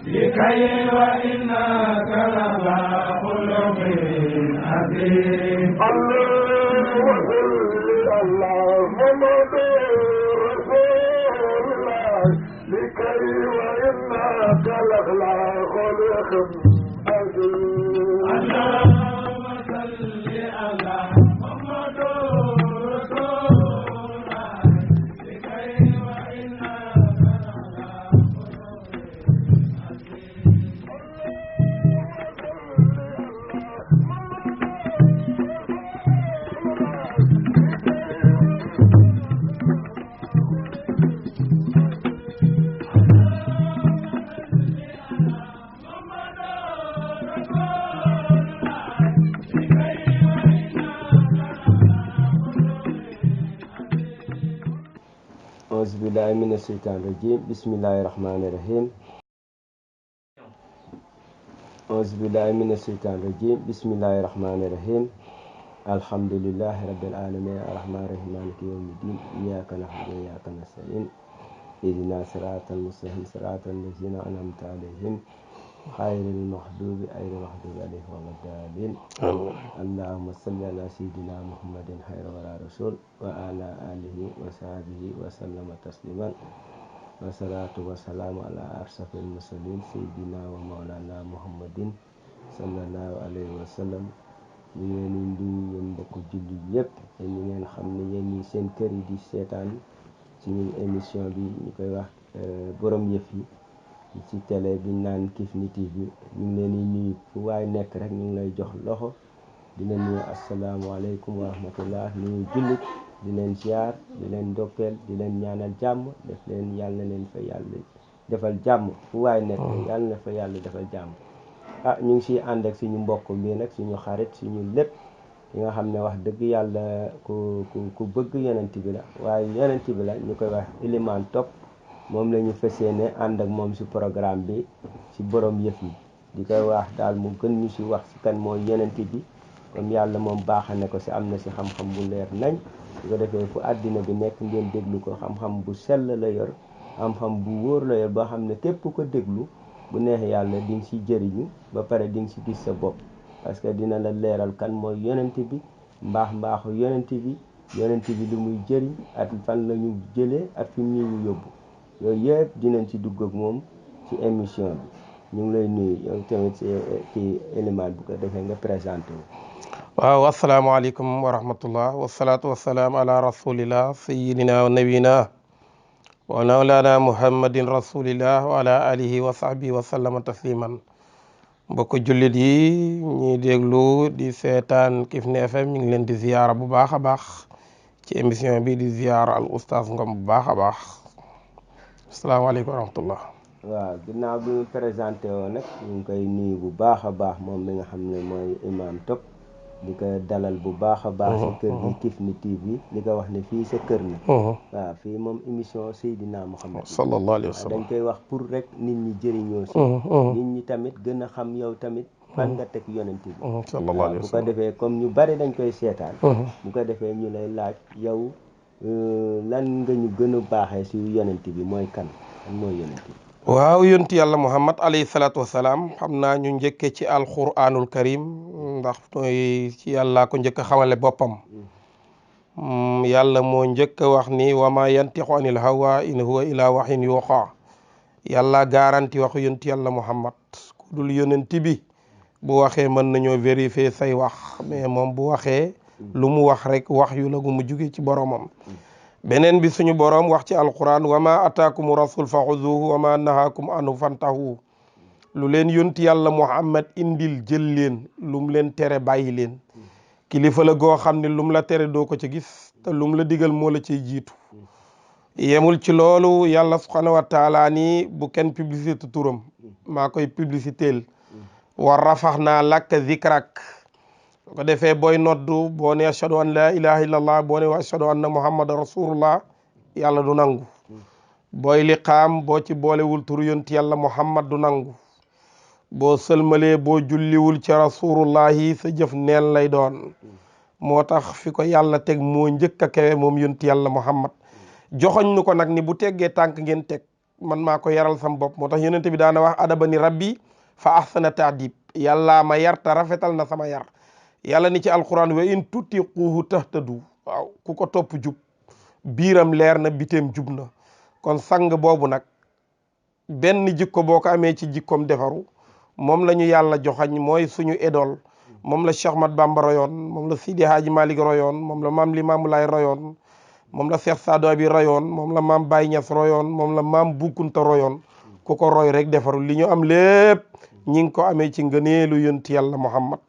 لكي وإنك لما خلق عظيم الله وصل الله محمد رسول الله لكي وإنك لما خلق عظيم اللهم صل على محمد رسول الله لكي وإنك لما أعوذ بالله من الشيطان الرجيم بسم الله الرحمن الرحيم أعوذ بالله من الشيطان الرجيم بسم الله الرحمن الرحيم الحمد لله رب العالمين الرحمن الرحيم مالك يوم الدين إياك نعبد وإياك نستعين اهدنا صراط المستقيم صراط الذين أنعمت عليهم غير المغضوب عليهم ولا الضالين اللهم صل على سيدنا محمد خير ولا رسول وعلى آله وصحبه وسلم تسليما والصلاة والسلام على أشرف المرسلين سيدنا ومولانا محمد صلى الله عليه وسلم ñu ngi leen di yéen mbokku jullit yëpp te ñu ngeen xam ne yéen ñi seen kër yi di seetaan ci émission bi ñu koy wax borom yëf yi ci télé bi ñu naan Kifne TV ñu ngi leen di nuyu fu waay nekk rek ñu ngi lay jox loxo di leen nuyu asalaamaaleykum wa rahmatullah nuyu jullit di leen ziar di leen ndokkeel di leen ñaanal jàmm def leen yàlla na leen fa yàlla defal jàmm fu waay nekk yàlla na fa yàlla defal jàmm. ñu ngi siy ànd ak suñu mbokk mi nag suñu xarit suñu lépp yi nga xam ne wax dëgg yàlla ku bëgg yonent bi la waaye yonent bi la ñu koy wax Elimane Top moom la ñu fas yéene ànd ak moom si programme bi si borom yëf yi di koy wax daal mu gën ñu si wax si kan mooy yonent bi comme yàlla moom baaxane ko si am na si xam-xam bu leer nañ su ko defee fu àddina bi nekk ngeen déglu ko xam-xam bu sell la yor xam-xam bu wóor la yor boo xam ne képp ko déglu bu neexee yàlla di nga si jëriñu ba pare di nga si gis sa bopp parce que dina la leeral kan mooy yonent bi mbaaxu yonent bi lu muy jëriñ ak fan la ñu jëlee ak fi mu ñu yóbbu yooyu yëpp dinañ ci dugg ak moom ci émission bi ñu ngi lay nuyu yow tamit ci Elimane bu ko defee nga présenté wu. waaw asalaamaaleykum wa rahmatullah wasalaatu wasalaam ala rasulillah sayidina wa nabina wa mawlana muhammadin rasulillah wa ala alihi wa sahbihi wa sallama tasliman mbokk jullit yi ñuy déglu di seetaan Kifne FM ñu ngi leen di ziyaara bu baax a baax ci émission bi di ziyaara al oustaz Ngom bu baax a baax asalaamaaleykum wa rahmatullah. waaw ginnaaw bi mu présenté woo nag ñu ngi koy nuyu bu baax a baax moom mi nga xam ne mooy Imam Top di ko dalal bu baax a baax si kër gi Kifne TV li ko wax ne fii sa kër la waaw fii moom émission Seydina Muhammad sallallahu alayhi wa sallam dañ koy wax pour rek nit ñi jëriñoo si nit ñi tamit gën a xam yow tamit fan nga teg yonent bi sallallahu alayhi wa bu ko sallam defee comme ñu bari dañ koy seetaan bu ko defee ñu lay laaj yow lan nga ñu gën a baaxee si yonent bi mooy kan mooy yonent bi. waaw yonti yàlla muhammad alayhi salaatu wasalaam xam naa ñu njëkke ci alquranul karim ndax mooy ci yàlla ko njëkk a xamale boppam yàlla moo njëkk a wax ni wa ma yantiqu anil hawa in huwa ila waxin yuuxa yàlla garanti waxu yonti yàlla muhammad ku dul yonenti bi bu waxee mën nañoo vérifier say wax mais moom bu waxee lu mu wax rek wax yu la gu mu jóge ci boromam beneen bi suñu borom wax ci alquran wa ma ataakum rasul fa xuzuhu wa ma nahaakum anu fantahu lu leen yonti yàlla muhammad indil jël leen lum leen tere bàyyi leen kilifa la goo xam ne lum la tere doo ko ci gis te lum la digal moo la ciy jiitu yemul ci loolu yàlla subhanahu wa taala ni bu kenn publicité turam maa koy publicitéel wa rafax naa lakka zikrak ko defee booy noddu boo ne ashhadu an la ilaha illallah boo ne wa ashhadu anna muhammadan rasulullah yàlla du nangu booy liqaam boo ci boolewul turu yonti yàlla muhammad du nangu boo sëlmalee boo julliwul ci rasulullahi sa jëf neen lay doon moo tax fi ko yàlla teg moo njëkk a kawe moom yonti yàlla muhammad joxoñ nu ko nag ni bu teggee tànk ngeen teg man maa ko yaral sam bopp moo tax yonente bi daana wax adabani rabbi fa ahsana taadib yàllaa ma yar te rafetal na sama yar yàlla ni ci alquran wa in tutiquhu tahtadu waaw ku ko topp jub biiram leer na biteem jub na kon sang boobu nag benn jikko boo ko amee ci jikkoom defaru moom la ñu yàlla joxañ mooy suñu idole moom la Cheikh Ahmad Bamba royoon moom la Sidi Hadji Malick royoon moom la maam Limaamu Laay royoon moom la Cheikh Saadu Abi royoon moom la maam Baye Niass royoon moom la maam Boukounta royoon ku ko roy rek defaru li ñu am lépp ñi ngi ko amee ci ngëneelu yonti yàlla Muhammad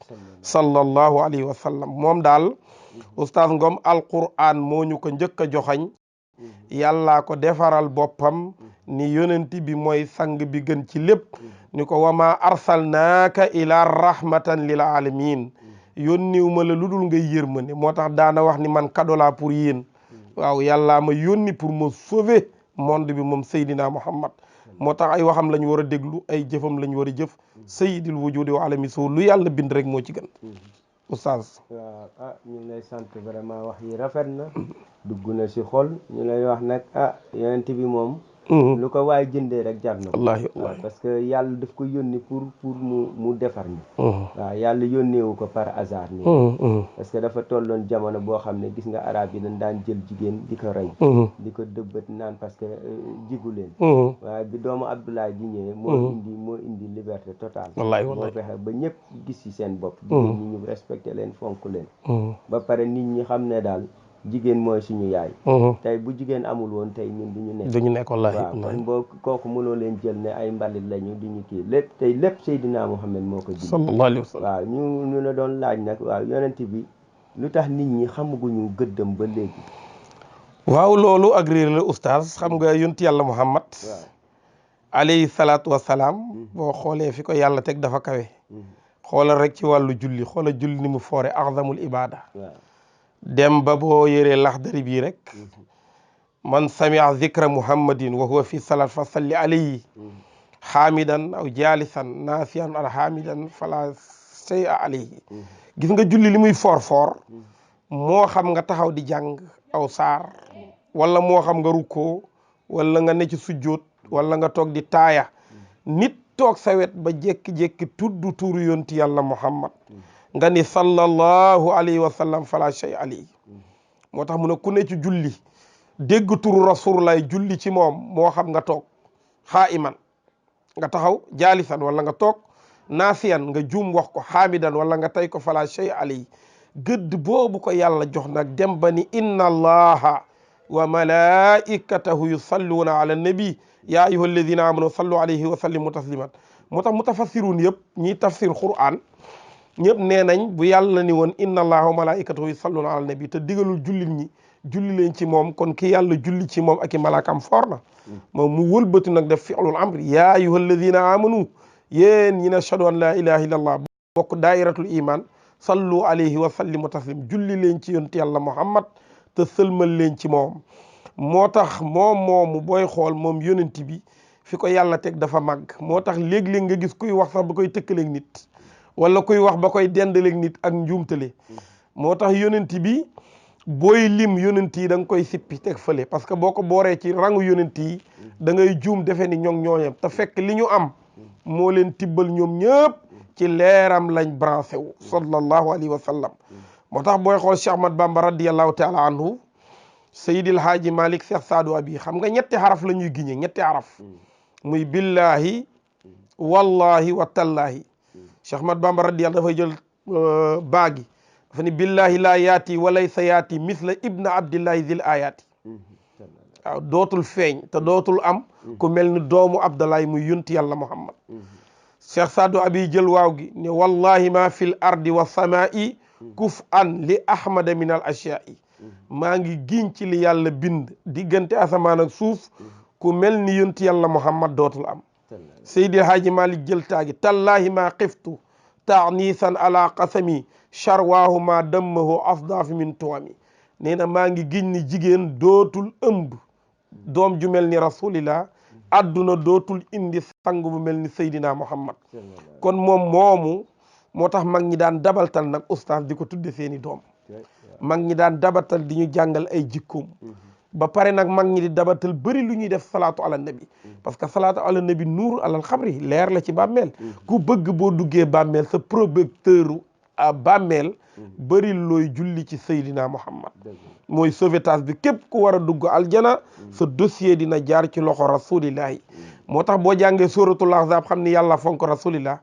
sallallahu alayhi wa sallam moom daal oustaz Ngom alquran moo ñu ko njëkk a joxañ yàllaa ko defaral boppam ni yonenti bi mooy sang bi gën ci lépp ni ko wama arsalnaaka ila rahmatan lil alamin yónniwu ma la lu dul ngay yërmande moo tax daana wax ni man cadeau laa pour yéen waaw yàllaa ma yónni pour ma sauver monde bi moom Seydina Muhammad moo tax ay waxam la ñu war a déglu ay jëfam la ñu war a jëf sayyidil wujudi wa alami soo lu yàlla bind rek moo ci gën oustaz waaw ñu ngi lay sant vraiment wax yi rafet na dugg na si xol ñu lay wax nag yonent bi moom lu ko waay jëndee rek jar na wallaahi parce que yàlla daf ko yónni pour mu defar ni waaw yàlla yónneewu ko par hasard ni parce que dafa tolloon jamono boo xam ne gis nga arab yi dañ daan jël jigéen di ko rey di ko dëbbat naan parce que jigu leen waaye bi doomu Abdoulaye di ñëwee moo indi liberté totale moo fexe ba ñëpp gis ci seen bopp jigéen ñi ñu respecté leen fonk leen ba pare nit ñi xam ne daal jigéen mooy suñu yaay tey bu jigéen amul woon tey ñun duñu nekk wallaahi waaw kon boo kooku mënoo leen jël ne ay mbalit lañu di ñu kii lépp tey lépp Seydina Muhammad moo ko ji sallallahu alayhi wa sallam waaw ñu la doon laaj nag waaw yonent bi lu tax nit ñi xamaguñu gëddam ba léegi waaw loolu ak réer la oustaz xam nga yonent yàlla Muhammad alayhi salaatu wasalaam boo xoolee fi ko yàlla teg dafa kawe xoolal rek ci wàllu julli xoolal julli ni mu foore azamul ibada dem ba boo yëree laxdari bii rek man samia zikra muhammadin wa huwa fi salat fa salli alayhi xaamidan aw jalisan naasiyan al xaamidan fala say a alayhi gis nga julli li muy foor moo xam nga taxaw di jàng aw saar wala moo xam nga rukkoo wala nga ne ci sujjóot wala nga toog di taaya nit toog sa wet ba jékki-jékki tudd tuuru yonti yàlla muhammad nga ni sallallahu alayhi wa sallam fala shay alayhi moo tax mu ne ku ne ci julli dégg turu rasulullah julli ci moom moo xam nga toog xaa'iman nga taxaw jaalisan wala nga toog naasiyan nga juum wax ko xaamidan wala nga tay ko fala shay alayhi gëdd boobu ko yàlla jox nag dem ba ni inna allaha wa malaikatahu yusalluuna ala nabi ya ayyuha alladina amanu sallu alayhi wa sallimu tasliman moo tax mutafassirun yëpp ñiy tafsir Qur'an ñëpp nee nañ bu yàlla ni woon inna allaha wa malaikatahu yusalluna ala nabi te digalul jullit ñi julli leen ci moom kon ki yàlla julli ci moom ak i malaakam foor na moom mu wëlbati nag def fi'lul amri ya ayyuha alladina amanu yéen ñi ne ashhadu an la ilaha illa allah bokk dairatul iman sallu alayhi wa sallimu taslim julli leen ci yonent yàlla muhammad te sëlmal leen ci moom moo tax moomu booy xool moom yonent bi fi ko yàlla teg dafa màgg moo tax léeg-léeg nga gis kuy wax sax ba koy tëkkaleeg nit wala kuy wax ba koy dendaleeg nit ak njuumtale moo tax yonent bi booy lim yonent yi da nga koy sippi teg fële parce que boo ko booree ci rangu yonent yi da ngay juum defe ni ñooñam te fekk li ñu am moo leen tibbal ñoom ñëpp ci leeram lañ branché wu sallallahu alayhi wa sallam moo tax booy xool Cheikh Ahmad Bamba radiyallahu taala anhu Seydil Haaji Malick Cheikh Saadu Abi xam nga ñetti xaraf la ñuy giñe ñetti xaraf muy billahi wallahi wa tallahi Cheikh Ahmad Bamba radiyallahu dafay jël baagi dafa ni billahi laa yaati walaysa yaati misla ibna abdillahi zil ayaati waaw dootul feeñ te dootul am ku mel ni doomu Abdallahi muy yunti yàlla Muhammad Cheikh Saadu Abi jël waaw gi ne wallahi ma fil ardi wa samaa'i kuf an li ahmada min al ashyaa'i maa ngi giñ ci li yàlla bind diggante asamaan ak suuf ku mel ni yunti yàlla Muhammad dootul am Seydi Haaji Malik jël taagi tallahi ma xiftu taanisan ala qasami charwaahu ma dammahu afdaafi min tuwami nee na maa ngi giñ ni jigéen dootul ëmb doom ju mel ni rasulillah adduna dootul indi sang bu mel ni Seydina Muhammad kon moom moomu moo tax mag ñi daan dabaltal nag oustaz di ko tudde seeni doom mag ñi daan dabaltal di ñu jàngal ay jikkoom ba pare nag mag ñi di dabatal bëri lu ñuy def salaatu ala nabi parce que salaatu ala nabi nuur alal xabri leer la ci bàmmeel ku bëgg boo duggee bàmmeel sa projecteur bàmmeel bëri looy julli ci Seydina Muhammad mooy sauvetage bi képp ku war a dugg aljana sa dossier dina jaar ci loxo rasulillahi moo tax boo jàngee suratul ahzab xam ni yàlla fonk rasulillah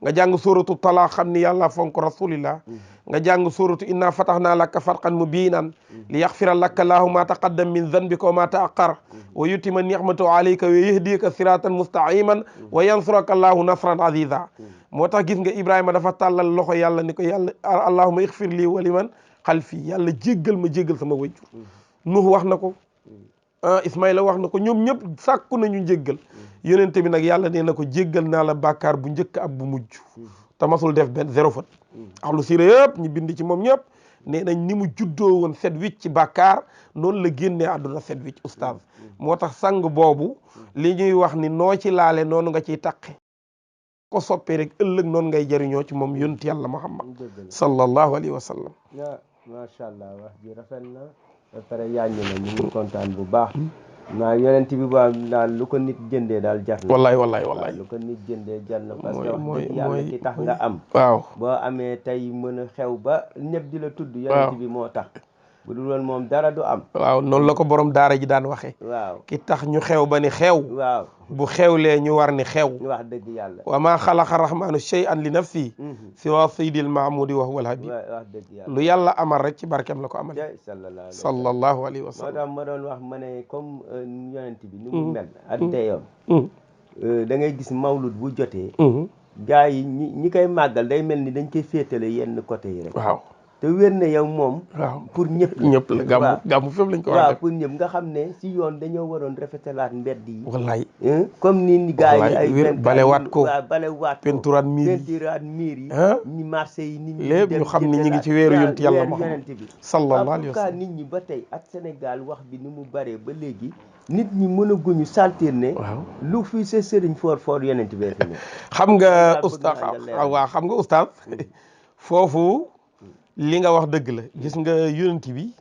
nga jàng suratu talaq xam ni yàlla fonk rasulillah nga jàng suratu inna fatahna laka fathan mubinan li yaxfira laka lahu ma taqaddam min zanbika wa ma taaqar wa yutima ni'matahu alayka wa yahdika siratan mustaqiman wa yansuraka allahu nasran aziza moo tax gis nga Ibrahima dafa tàllal loxo yàlla ni ko yàlla allahumma ixfir lii wa liman xalfi yàlla jéggal ma jéggal sama wajjur Nuh wax na ko Ismaïla wax na ko ñoom ñëpp sàkku nañu jéggal yonente bi nag yàlla nee na ko jéggal naa la bàkkaar bu njëkk ak bu mujj te masul def benn zéro faute ahlu sira yëpp ñu bind ci moom ñëpp nee nañ ni mu juddoo woon set wicc ci bàkkaar noonu la génnee àdduna set wicc oustaz moo tax sang boobu li ñuy wax ni noo ci laale noonu nga ciy taqe ko soppee rek ëllëg noonu ngay jëriñoo ci moom yonent yàlla Muhammad sallallahu alayhi wa sallam macha allah wax ji rafet na ba pare yaañu na ñu ngi kontaan bu baax naa yonent bi ba daal lu ko nit jëndee daal jar na wallaay lu ko nit jëndee jar na parce que wax dëgg yàlla ki tax nga am waaw boo amee tey mën a xew ba ñëpp di la tudd yonent bi moo tax bu dul woon moom dara du am waaw noonu la ko borom daara ji daan waxee waaw ki tax ñu xew ba ni xew waaw bu xewlee ñu war ni xew wax dëgg yàlla wa ma xalaqa rahmanu shay'an li nafsi siwa sayyidil mahmudi wa huwa al habib wax dëgg yàlla lu yàlla amal rek ci barkeem la ko amal sallallahu alayhi wa sallam moo tax ma doon wax ma ne comme yonent bi ni mu mel ak deyoom da ngay gis mawlud bu jotee gars yi ñi koy màggal day mel ni dañ koy féetale yenn côté yi rek waaw te wér na yow moom pour ñëpp la gàmmu fépp lañ ko war a def pour ñëpp nga xam ne si yoon dañoo waroon rafetalaat mbedd yi wallaay comme ni gars yi ay balewaat ko balewaat ko peinturaat miir yi ñi marché yi nit ñi lépp ñu xam ne ñi ngi ci weeru yonent yàlla Muhammad bi sallallahu alayhi wa sallam sallam nit ñi ba tey ak Sénégal wax bi ni mu bëree ba léegi nit ñi mën a guñu sentir ne lu fi sa sëriñ foor yonent bee fi ne xam nga oustaz waaw xam nga oustaz foofu li nga wax dëgg la gis nga yonent bi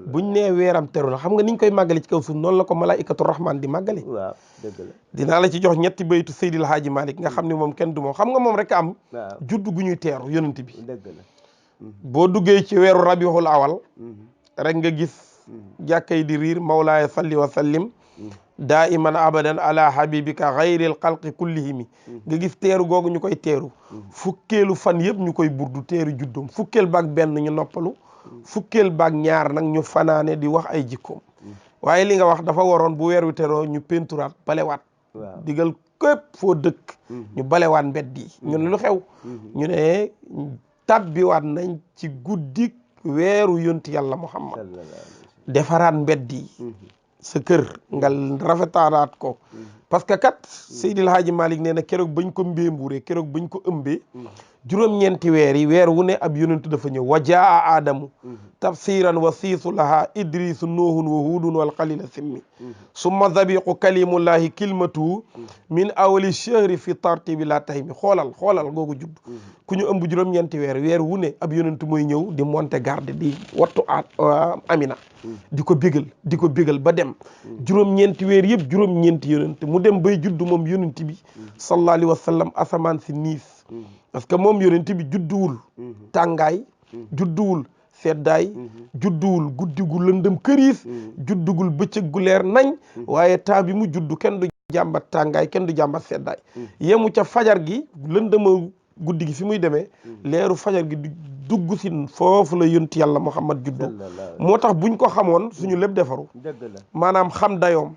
buñ nee weeram teru na xam nga niñ koy màggale ci kaw suuf noonu la ko malaikatu rahman di màggale waaw dëgg la dinaa la ci jox ñetti baytu Seydil Haaji Malick nga xam ne moom kenn du moom xam nga moom rek am judd gu ñuy teeru yonent bi dëgg la boo duggee ci weeru rabiul awal rek nga gis jàkkay di riir mawlaaya salli wa sallim daa iman abadan ala habibika xayril xalqi kullihimi nga gis teeru googu ñu koy teeru fukkeelu fan yëpp ñu koy burdu teeru juddum fukkeel baag benn ñu noppalu fukkeel baag ñaar nag ñu fanaane di wax ay jikkoom waaye li nga wax dafa waroon bu weer wi teroo ñu penturaat balewaat digal képp foo dëkk ñu balewaat mbedd yi ñu ne lu xew ñu ne tabbiwaat nañ ci guddik weeru yonti yàlla Muhammad defaraat mbedd yi sa kër nga rafetaaraat ko parce que kat Seydil Haaji Malick nee na keroog bañ ko mbéembuuree keroog bañ ko ëmbee juróom-ñeenti weer yi weer wu ne ab yonentu dafa ñëw wa jaa aadamu tafsiran wa siisu laha idrisu nuuhun wa huudun wal xalila simmi summa zabiqu kalimullahi kilmatu min awali chehri fi tartibi la tahimi xoolal googu judd ku ñu ëmb juróom-ñeenti weer wu ne ab yonentu mooy ñëw di monter garde di wattu Amina di ko bégal ba dem juróom-ñeenti weer yëpp juróom-ñeenti yonent mu dem bay judd moom yonent bi sallallahu alayhi wa sallam asamaan si niis parce que moom yonent bi judduwul tàngaay judduwul seddaay judduwul guddi gu lëndëm këriis juddugul bëccëg gu leer nañ waaye temps bi mu juddu kenn du jàmbat tàngaay kenn du jàmbat seddaay yemu ca fajar gi lëndëma guddi gi fi muy demee leeru fajar gi dugg si foofu la yonti yàlla Muhammad juddu moo tax buñ ko xamoon suñu lépp defaru maanaam xam dayoom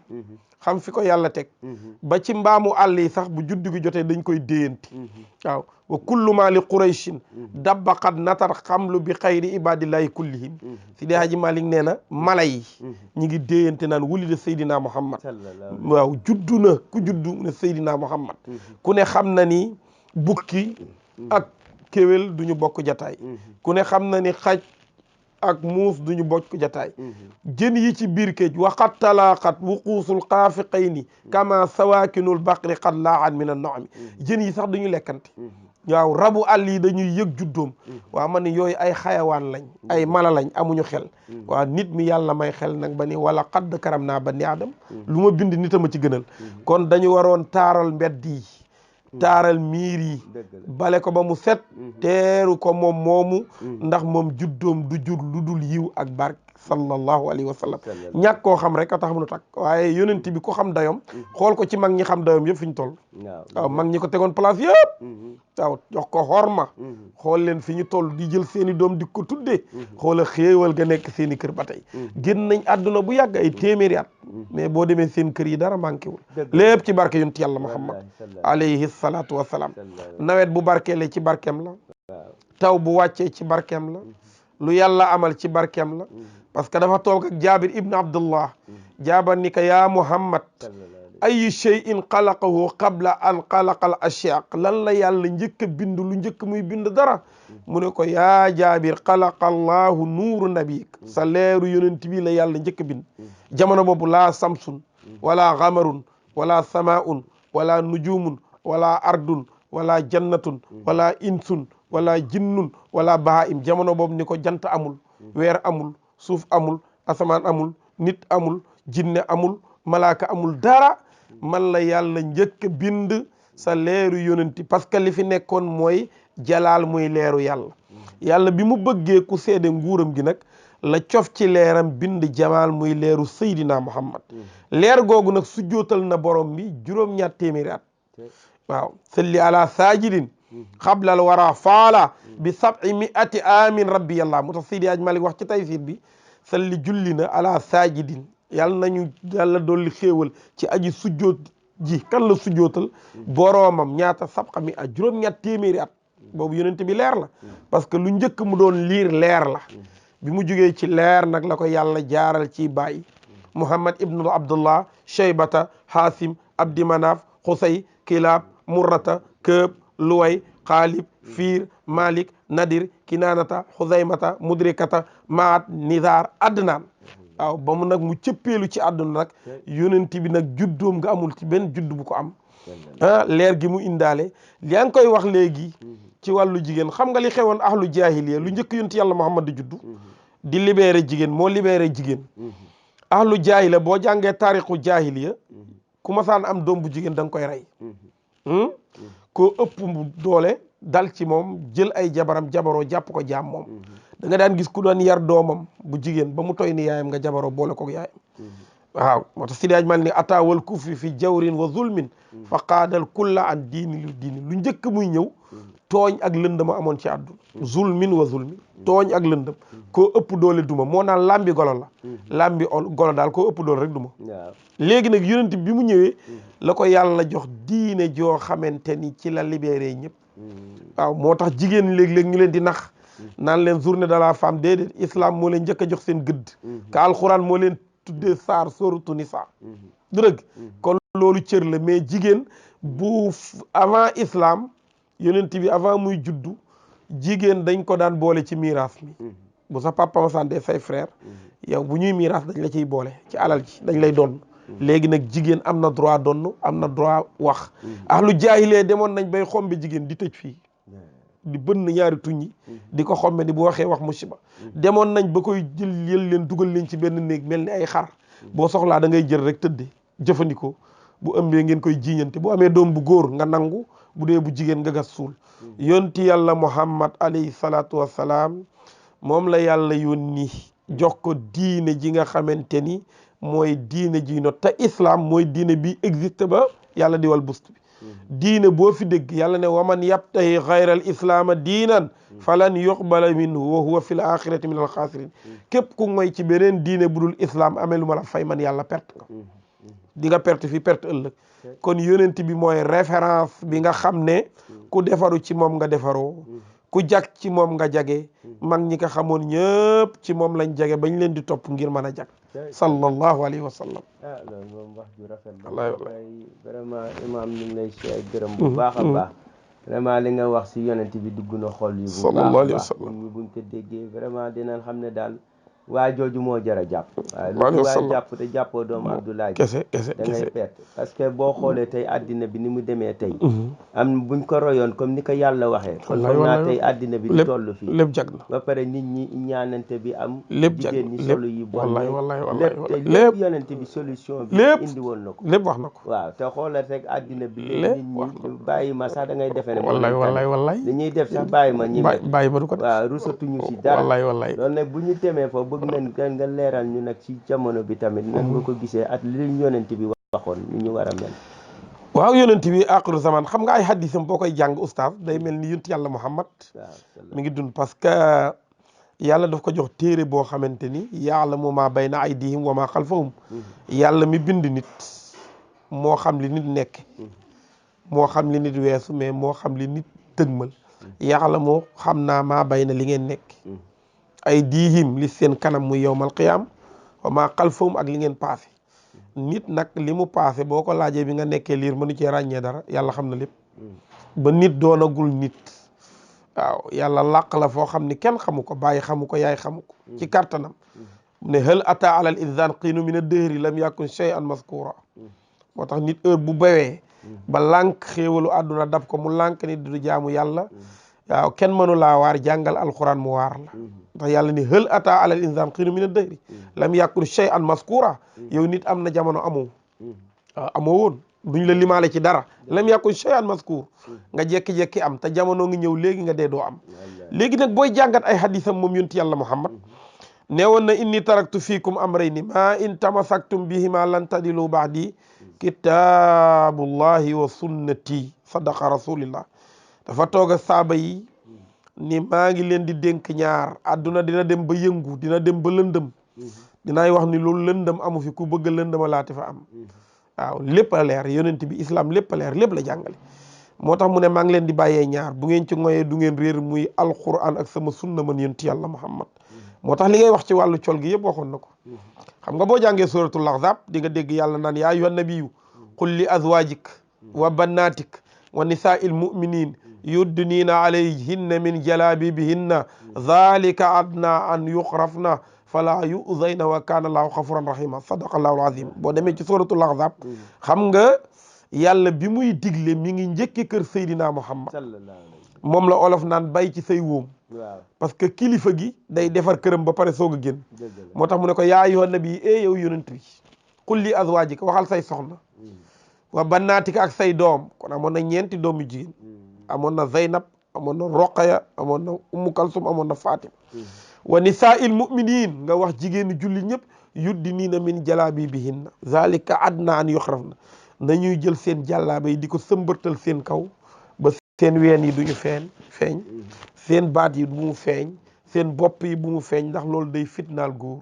xam fi ko yàlla teg ba ci mbaamu àll yi sax bu juddu gi jotee dañ koy déyanti waaw wa kullu ma li qurayshin dabbaqat natar xamlu bi xayri ibadillahi kullihim Sidi Haaji Malick nee na mala yi ñi ngi déyante naan wulida Seydina Muhammad waaw juddu na ku juddu ne Seydina Muhammad ku ne xam na ni bukki ak kéwél duñu bokk jataay ku ne xam na ni xaj ak muus duñu bokk jataay jën yi ci biir géej waxat talaaxat wuquusul xaafiqayni kama sawaakinul baqri qad laaxat min an-naami jën yi sax duñu lekkante waaw rabu àll yi dañuy yëg juddoom waaw man ni yooyu ay xayawaan lañ ay mala lañ amuñu xel waaw nit mi yàlla may xel nag ba ni wala xadd karam naa bani aadam lu ma bind nit a ma ci gënal kon dañu waroon taaral mbedd yi taaral miir yi bale ko ba mu set teeru ko moom moomu ndax moom juddoom du jur lu dul yiw ak barke sallallahu alayhi wa sallam ñàkk koo xam rek a tax mu takk waaye yonent bi ko xam dayom xool ko ci mag ñi xam dayom yëpp fi ñu toll waaw mag ñi ko tegoon place yëpp waaw jox ko xorma xool leen fi ñu toll di jël seeni doom di ko tuddee xoola xéewal ga nekk seeni kër ba tey génn nañ àdduna bu yàgg ay téeméeri at mais boo demee seen kër yi dara manqué wul lépp ci barke yonent yàlla Muhammad alayhi salaatu wassalaam nawet bu barkeele ci barkeem la taw bu wàccee ci barkeem la lu yàlla amal ci barkeem la parce que dafa toog ak Jaabir ibn Abdullah jaabar ni ko yaa Muhammad ayu shay'in xalaqahu qabla an xalaqal ashyaq lan la yàlla njëkk a bind lu njëkk muy bind dara mu ne ko yaa Jaabir xalaqa allahu nuuru nabiyik sa leeru yonent bi la yàlla njëkk a bind jamono boobu laa samsun wala xamarun wala samaun wala nujumun wala ardun wala jannatun wala insun wala jinnun wala bahaim jamono boobu ni ko jant amul weer amul suuf amul asamaan amul nit amul jinne amul malaaka amul dara man la yàlla njëkk bind sa leeru yonenti parce que li fi nekkoon mooy jalaal muy leeru yàlla yàlla bi mu bëggee ku seede nguuram gi nag la cof ci leeram bind jamaal muy leeru Seydina Muhammad leer googu nag su jootal na borom bi juróom-ñaar téeméeri at waaw salli ala sajidin xablal wara faala bi 700 amin rabbi yàlla mu tax Seydi Aj Malik wax ci Taysiir bi salli julli na ala sajidin yàlla nañu yàlla dolli xéewal ci aji sujjoot ji kan la sujjootal boroomam ñaata 700 at juróom-ñaar téeméeri at boobu yonent bi leer la parce que lu njëkk mu doon liir leer la bi mu jugee ci leer nag la ko yàlla jaaral ci bàyyi Muhammad ibnu Abdullah Shaybata Hasim Abdi Manaf Xusay Kilaab Murrata Këb Luway Xaalib Fiir Malik Nadir Kinaanata Xuzaymata Mudrikata Maat Nizar Adnaan waaw ba mu nag mu cëppeelu ci àdduna nag yonent bi nag juddoom nga amul ci benn judd bu ko am leer gi mu indaale yaa ngi koy wax léegi ci wàllu jigéen xam nga li xewoon ahlu jaahiliya lu njëkk yonent yàlla Muhammad di juddu di libéré jigéen moo libéré jigéen ahlu jaahiliya boo jàngee taarixu jaahiliya ku masaan am doom bu jigéen da nga koy rey koo ëpp doole dal ci moom jël ay jabaram jabaroo jàpp ko jaam moom da nga daan gis ku doon yar doomam bu jigéen ba mu toy ni yaayam nga jabaroo boole ko yaayam waaw moo tax Sidi Aj Malik ni atawal kufri fi jawrin wa zulmin fa qaadal kulla an diini lu diini lu njëkk muy ñëw tooñ ak lëndama amoon ci àdduna zulmin wa zulmin tooñ ak lëndëm koo ëpp doole duma moo naan lambi golo la lambi golo daal koo ëpp doole rek duma léegi nag yonent bi mu ñëwee la ko yàlla jox diine joo xamante ni ci la libéré ñëpp waaw moo tax jigéen léeg-léeg ñu leen di nax naan leen journée de la femme déedéet islam moo leen njëkk a jox seen gëdd ka alxuraan moo leen tuddee saar sóoratu Nisaa du dëgg kon loolu cër la mais jigéen bu avant islam yonent bi avant muy juddu jigéen dañ ko daan boole ci miraas mi bu sa papa ma sàndee say frère yow bu ñuy miraas dañ la ciy boole ci alal ji dañ lay doon léegi nag jigéen am na droit donn am na droit wax ahlu jaahilee demoon nañ bay xombe jigéen di tëj fii di bënn ñaari tuñ yi di ko xombe ni bu waxee wax musiba demoon nañ ba koy jël leen dugal leen ci benn néeg mel ni ay xar boo soxlaa da ngay jël rek tëdde jëfandikoo bu ëmbee ngeen koy jiiñante bu amee doom bu góor nga nangu bu dee bu jigéen nga gas suul yonti yàlla Muhammad alayhi salaatu wassalaam moom la yàlla yónni jox ko diine ji nga xamante ni mooy diine ji no te islam mooy diine bi existe ba yàlla di wal bust bi diine boo fi dégg yàlla ne waman yabtahi xayral islaama diinan falan yuqbala minhu wa huwa fil axirati min al xaasirin képp ku ngoy ci beneen diine bu dul islam amee lu ma la fay man yàlla perte nga di nga perte fii perte ëllëg kon yonent bi mooy référence bi nga xam ne ku defaru ci moom nga defaroo ku jag ci moom nga jage mag ñi ko xamoon ñëpp ci moom lañ jage bañ leen di topp ngir mën a jag sallallahu alayhi wa sallam loolu moom wax ju rafet la vraiment imam ñu ngi lay siy gërëm bu baax a baax vraiment li nga wax si yonent bi dugg na xol yi bu baax a baax ñi buñ ko déggee vraiment dinañ xam ne daal waa jooju moo jar a jàpp. waaw lu waa jàpp te jàppoo doomu Abdoulaye kese da ngay perte parce que boo xoolee tey àddina bi ni mu demee tey am buñ ko royoon comme ni ko yàlla waxee kon foog naa tey àddina bi di toll fii lépp jag na ba pare nit ñi ñaanante bi am lépp jag jigéen ñi solo yi bon lépp te lépp yonente bi solution bi indi woon na ko lépp wax na ko waaw te xoolal rek àddina bi léegi nit ñi bàyyi ma sax da ngay defee ne wallaay li ñuy def sax bàyyi ma ñi bàyyi ma du ko waaw rusatuñu si dara wallaay loolu nag bu ñu demee fa bëgg nañ nga leeral ñu nag ci jamono bi tamit nan nga ko gisee at li yonent bi waxoon ni ñu war a mel. waaw yonent bi axiru zaman xam nga ay xaddisam boo koy jàng oustaz day mel ni yonent yàlla Muhammad mi ngi dund parce que yàlla daf ko jox téere boo xamante ni ya'lamu ma bayna aydihim wa ma xalfahum yàlla mi bind nit moo xam li nit nekk moo xam li nit weesu mais moo xam li nit dëgmal ya'lamu xam naa maa bayna li ngeen nekk ay diihim li seen kanam muy yowmal qiyaam wa maa xalfahum ak li ngeen paase nit nag li mu paase boo ko laajee bi nga nekkee liir mënu cee ràññee dara yàlla xam na lépp ba nit doonagul nit waaw yàlla làq la foo xam ni kenn xamu ko bàyyi xamu ko yaay xamu ko ci kartanam ne hal ata ala al insaan qiinu min ad-dahri lam yakun shay'an mazkura moo tax nit heure bu bewee ba lànk xéewalu àdduna dab ko mu lànk nit du jaamu yàlla waaw kenn mënu laa waar jàngal alquran mu waar la ndax yàlla ni hal ata ala al insaan qiinu min ad-dahri lam yakun shay'an mazkura yow nit am na jamono amoo waaw amoo woon duñ la limaale ci dara lam yakun shay'an mazkur nga jekki-jekki am te jamono ngi ñëw léegi nga dee doo am léegi nag booy jàngat ay hadisam moom yonent yàlla Muhammad nee woon na inni taraktu fiikum amrayni ma in tamasaktum bihima lan tadilu ba'di kitabullahi wa sunnati sadaqa rasulillah dafa toog a saaba yi ni maa ngi leen di dénk ñaar àdduna dina dem ba yëngu dina dem ba lëndëm dinaay wax ni loolu lëndëm amu fi ku bëgg lëndëma laati fa am waaw lépp a leer yonent bi islam lépp a leer lépp la jàngale moo tax mu ne maa ngi leen di bàyyee ñaar bu ngeen ci ngoyee du ngeen réer muy alquran ak sama sunna man yonent yàlla Muhammad moo tax li ngay wax ci wàllu col gi yëpp waxoon na ko xam nga boo jàngee suratul ahzab di nga dégg yàlla naan yaa ayyuhan nabiyyu qul li azwajik wa bannatik wa nisaa'il mu'minin yudniina alayhinna min jalabibihinna dhalika adna an yuqrafna fala yu'zayna wa kana allahu ghafuran rahima sadaqallahu alazim boo demee ci suratul ahzab xam nga yàlla bi muy digle mi ngi njëkke kër Seydina Muhammad moom la olof naan bay ci say wóom parce que kilifa gi day defar këram ba pare soog a génn moo tax mu ne ko yaa ayyuhan nabi yow yonent bi qul li azwaajika waxal say soxna wa bannaatika ak say doom kon amoon na ñeenti doom yu jigéen amoon na Zeynab amoon na Roqaya amoon na Ummu Kalsum amoon na Fatima wa nisaa'il mu'minin nga wax jigéenu julli ñëpp yuddiniina min jalaabibihinna zalika adna an yuxrafna nañuy jël seen jàllaabe yi di ko sëmbartal seen kaw ba seen ween yi duñu feeñ seen baat yi bu mu feeñ seen bopp yi bu mu feeñ ndax loolu day fitnaal góor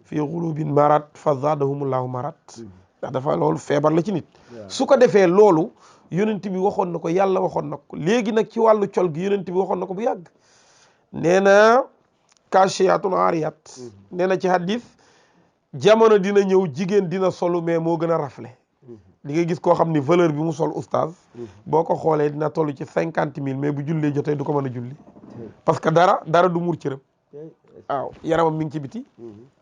fii xulubin marat fa zaadahumullahu marat ndax dafa loolu feebar la ci nit su ko defee loolu yonent bi waxoon na ko yàlla waxoon na ko léegi nag ci wàllu col gi yonent bi waxoon na ko bu yàgg nee na kaashiyaatun aariyat nee na ci hadis jamono dina ñëw jigéen dina solu mais moo gën a rafle di nga gis koo xam ni valeur bi mu sol oustaz boo ko xoolee dina toll ci 50 000 mais bu jullee jotee du ko mën a julli parce que dara du muur cëram waaw yaramam mi ngi ci biti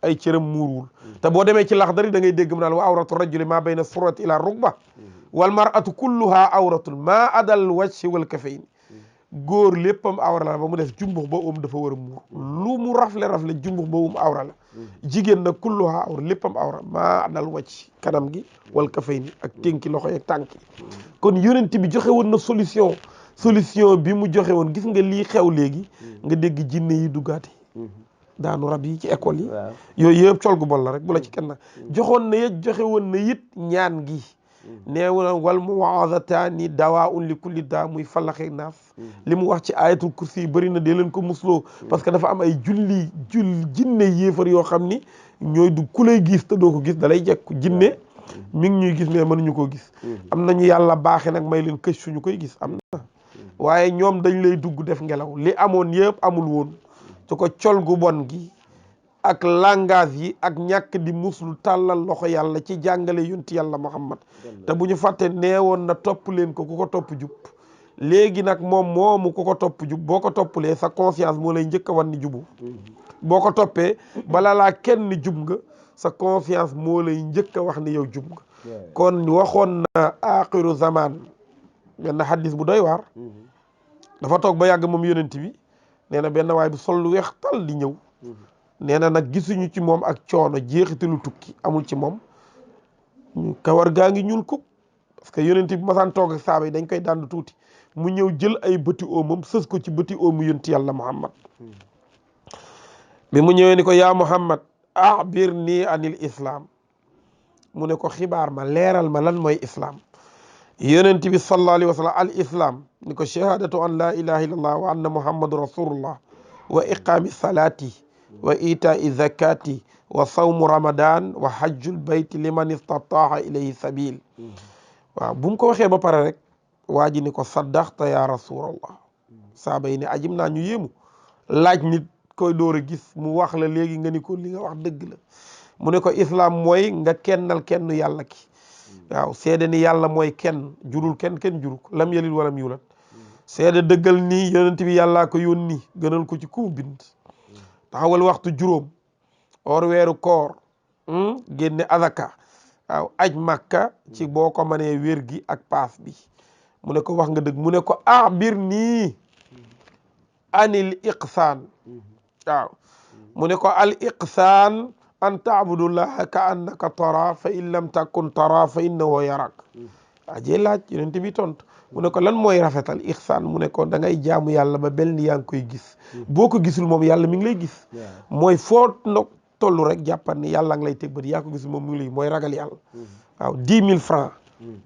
ay cëram muuruwul te boo demee ci Laxdari da ngay dégg mu naan wa awratu rajuli ma bayna surrati ila rukba wal mar'atu kulluha awratun ma adal wajhi wal kafayni góor léppam awra la ba mu def jumbux ba dafa war a muur lu mu rafle jumbux ba awra la jigéen nag kulluha awra léppam awra maa dal wàcc kanam gi wal kafayni ak ténki loxo yeeg tànk yi kon yonent bi joxe woon na solution bi mu joxe woon gis nga lii xew léegi nga dégg jinne yi duggaate daanu rab yi ci école yi yooyu yëpp col gu bon la rek bu la ci kenn joxoon na yit joxe woon na it ñaan gi neew na wal muwaazataani dawaa'un li kulli daa muy falaxeeg naas li mu wax ci ayatul kursi yi bëri na dee leen ko musloo parce que dafa am ay jinne yéefar yoo xam ni ñooy du ku lay gis te doo ko gis da lay jekku jinne mi ngi ñuy gis mais mënuñu koo gis am nañu yàlla baaxe nag may leen kës suñu koy gis am na waaye ñoom dañ lay dugg def ngelaw li amoon yëpp amul woon su ko col gu bon gi ak langage yi ak ñàkk di muslu tàllal loxo yàlla ci jàngale yonti yàlla Muhammad te bu ñu fàtte neewoon na topp leen ko ku ko topp jub léegi nag moom moomu ku ko topp jub boo ko toppulee sa conscience moo lay njëkk a wan ni jubu boo ko toppee bala laa kenn jub nga sa confiance moo lay njëkk a wax ni yow jub nga kon waxoon na axiru zaman benn xaddis bu doy waar dafa toog ba yàgg moom yonent bi nee na benn waay bu sol lu weex tal di ñëw nee na nag gisuñu ci moom ak coono jeexitalu tukki amul ci moom kawar gaa ngi ñuul kuk parce que yonent bi masaan toog ak saaba yi dañ koy dànd tuuti mu ñëw jël ay bëti oomam sës ko ci bëti oomu yonent yàlla Muhammad bi mu ñëwee ni ko yaa Muhammad axbir nii anil islam mu ne ko xibaar ma leeral ma lan mooy islam yonent bi sallallahu alayhi wa sallam al islam ni ko shahadatu an la ilaha illallah wa anna muhammadu rasulullah wa iqaami salati wa itai zakati wa sawmu ramadan wa hajjul bayti liman istataaha ilayhi sabil waaw bu mu ko waxee ba pare rek waa ji ni ko saddaqta ya rasulallah saaba yi ne ajim naa ñu yéemu laaj nit koy door a gis mu wax la léegi nga ni ko li nga wax dëgg la mu ne ko islam mooy nga kennal kenn yàlla ki waaw seede ni yàlla mooy kenn jurul kenn jurul ko lam yalid walam yulat seede dëggal ni yonent bi yàllaa ko yónni gënal ko ci ku bind taxawal waxtu juróom or weeru koor génne azaka waaw aj makka ci boo ko mënee wér gi ak paas bi mu ne ko wax nga dëgg mu ne ko axbir nii anil iqsaan waaw mu ne ko al iqsaan an taabudullaha ka annaka tara fa in lam takun tara fa innahu yarak ajee laaj yonent bi tontu mu ne ko lan mooy rafetal ihsaan mu ne ko da ngay jaamu yàlla ba bel ni yaa ngi koy gis boo ko gisul moom yàlla mi ngi lay gis mooy foo no toll rek jàppal ni yàlla ngi lay teg bët yaa ko gisul moom mi ngi lay mooy ragal yàlla waaw 10 000 francs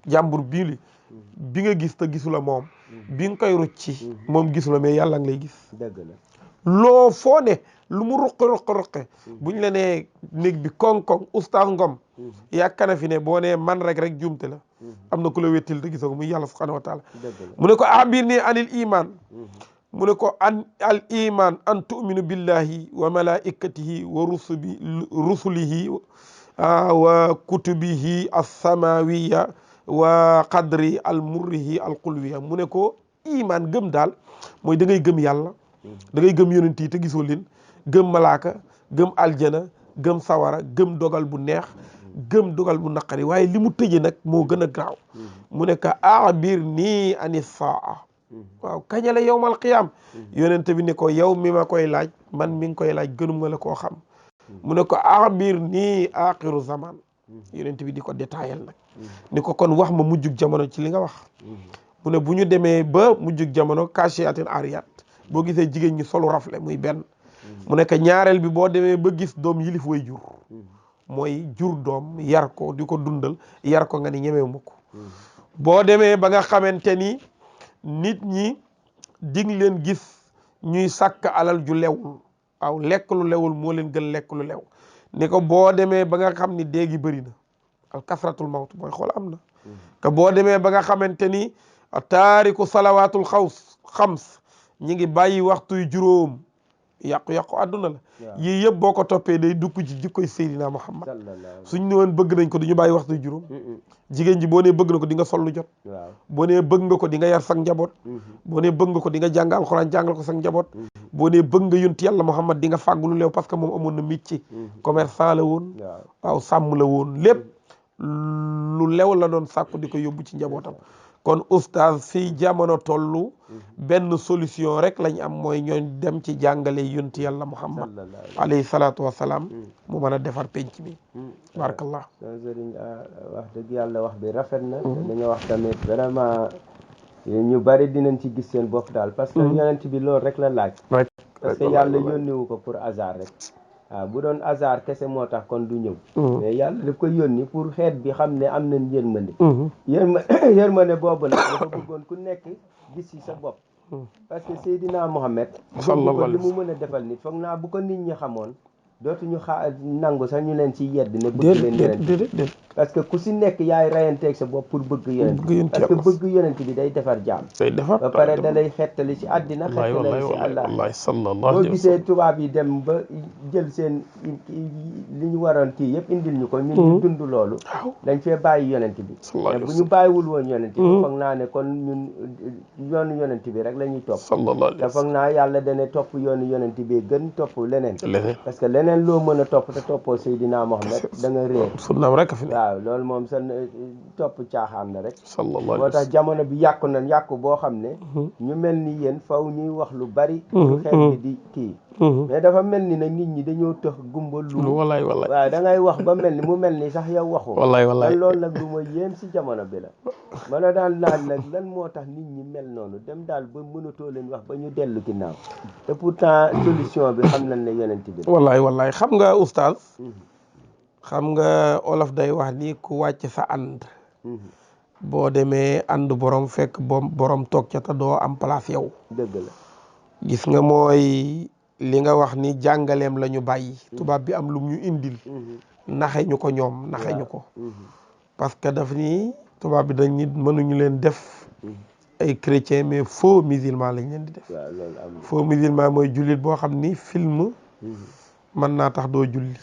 jàmbur bii bi nga gis te gisula moom bi nga koy rucci moom gisula mais yàlla ngi lay gis dëgg la loo foo ne lu mu ruqe buñ la nee néeg bi koŋ-koŋ oustaz Ngom yaakaar fi ne boo nee man rek juumte la am na ku la wettil te gisoo ko muy yàlla subhanahu wa taala mu ne ko abir nii anil iman mu ne ko al iman an tu'minu billahi wa malaikatihi wa rusulihi wa kutubihi as-samawiya wa qadri al murrihi al qulwiya mu ne ko iman gëm daal mooy da ngay gëm yàlla da ngay gëm yonent yi te gisoo leen gëm malaaka gëm aljana gëm sawara gëm dogal bu neex gëm dogal bu naqari waaye li mu tëje nag moo gën a gaaw mu ne ka abir nii ani saa waaw kaña la yawmal qiyaam yonent bi ne ko yow mi ma koy laaj man mi ngi koy laaj gënum nga la koo xam mu ne ko abir nii axiru zaman yonent bi di ko détaillé nag ni ko kon wax ma mujjug jamono ci li nga wax mu ne bu ñu demee ba mujjug jamono kashiatin ariyat boo gisee jigéen ñi solu rafle muy benn mu nekk ñaareel bi boo demee ba gis doom yilif way jur mooy jur doom yar ko di ko dundal yar ko nga ni ñemewu ma ko boo demee ba nga xamante ni nit ñi dig leen gis ñuy sàkk alal ju lewul waaw lekk lu lewul moo leen gën lekk lu lew ni ko boo demee ba nga xam ni déegi bëri na al kasratul mawt mooy xool am na que boo demee ba nga xamante ni taariku salawaatul xams ñi ngi bàyyi waxtuy juróom yàqu-yàqu àdduna la yii yëpp boo ko toppee day dugg ci jikkoy Seydina Muhammad suñ ne woon bëgg nañ ko duñu bàyyi waxtuy juróom jigéen ji boo nee bëgg na ko di nga sol lu jot boo nee bëgg nga ko di nga yar sak njaboot boo nee bëgg nga ko di nga jàng alxuraan jàngal ko sak njaboot boo nee bëgg nga yonti yàlla Muhammad di nga fàggu lu leew parce que moom amoon na métier commerçant la woon waaw sàmm la woon lépp lu lew la doon sàkku di ko yóbbu ci njabootam kon oustaz fii jamono tollu benn solution rek lañ am mooy ñooñ dem ci jàngale yonti yàlla Muhammad alayhi salaatu wasalaam mu mën a defar penc mi barakallah sëriñ wax dëgg yàlla wax bi rafet na dañoo wax tamit vraiment ñu bari dinañ ci gis seen bopp daal parce que yonent bi loolu rek la laaj parce que yàlla yónniwu ko pour hasard rek waaw bu doon hasard kese moo tax kon du ñëw mais yàlla daf ko yónni pour xeet bi xam ne am nañ yërmande yërmande boobu nag dafa bëggoon ku nekk gis ci sa bopp parce que Seydina Mohamed li mu mën a defal nit foog naa bu ko nit ñi xamoon dootuñu nangu sax ñu leen ci yedd ne bëgg leen yonent parce que ku si nekk yaay rayanteeg sa bopp pour bëgg yonent parce que bëgg yonent bi day defar jaam ba pare da lay xettali si àddina xettali si àllaaxira boo gisee tubaab yi dem ba jël seen li ñu waroon kii yëpp indil ñu ko ñun ñu dund loolu dañ fee bàyyi yonent bi mais bu ñu bàyyiwul woon yonent bi foog naa ne kon ñun yoonu yonent bi rek la ñuy topp te foog naa yàlla dane topp yoonu yonent bi gën topp leneen parce que leneen loo mën a topp te toppoo Seydina Mohamed da nga réer sunnaam rek fi waaw loolu moom sa topp caaxaan na rek moo tax jamono bi yàqu na yàqu boo xam ne ñu mel ni yéen faw ñuy wax lu bari lu xeet bi di kii mais dafa mel ni nag nit ñi dañoo tëx gumba lu wallaay waaw da ngay wax ba mel ni mu mel ni sax yow waxu wallaay loolu nag lu ma yéem si jamono bi la ma la daan laaj nag lan moo tax nit ñi mel noonu dem daal ba mënatoo leen wax ba ñu dellu ginnaaw te pourtant solution bi xam nañ ne yonent bi wallaay xam nga oustaz xam nga olof day wax ni ku wàcc sa ànd boo demee ànd borom fekk borom toog ca te doo am place yow dëgg la gis nga mooy li nga wax ni jàngaleem la ñu bàyyi tubaab bi am lu ñu indil naxe ñu ko ñoom naxe ñu ko parce que daf ni tubaab bi dañ nit mënuñu leen def ay chrétien mais faux musulman lañ leen di def faux musulman mooy jullit boo xam ni film mën naa tax doo julli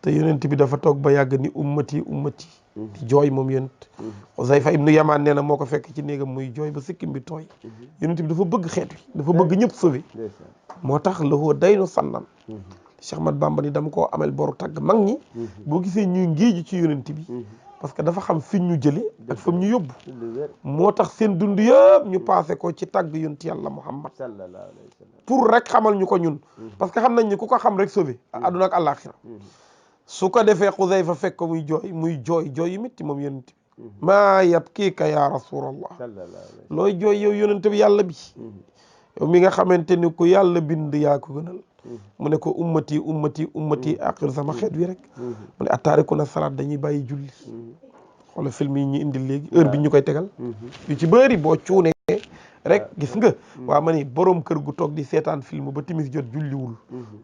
te yonent bi dafa toog ba yàgg ni ummati di jooy moom yonent Uzayfa ibnu Yamaan nee na moo ko fekk ci néegam muy jooy ba sikkim bi tooy yonent bi dafa bëgg xeet wi dafa bëgg ñëpp sauvé moo tax la woo day nu sannan Cheikh Ahmad Bamba ni dama koo amel boru tagg mag ñi boo gisee ñuy ngéeju ci yonent bi parce que dafa xam fi ñu jële ak fa ñu yóbbu moo tax seen dund yëpp ñu passé ko ci tagg yonent yàlla Muhammad pour rek xamal ñu ko ñun parce que xam nañ ni ku ko xam rek sauvé àdduna ak àllaaxira su ko defee Xuzayfa fekk ko muy jooy yu métti moom yonent bi maa yabkiika ya rasulallah looy jooy yow yonent bi yàlla bi yow mi nga xamante ni ku yàlla bind yaa ko gënal mu ne ko ummati aqir sama xeet wi rek mu ne attaariku na salaat dañuy bàyyi julli xoolal film yi ñu indil léegi heure bi ñu koy tegal yu ci bëri boo cuunee rek gis nga waa ma ni borom kër gu toog di seetaan film ba timis jot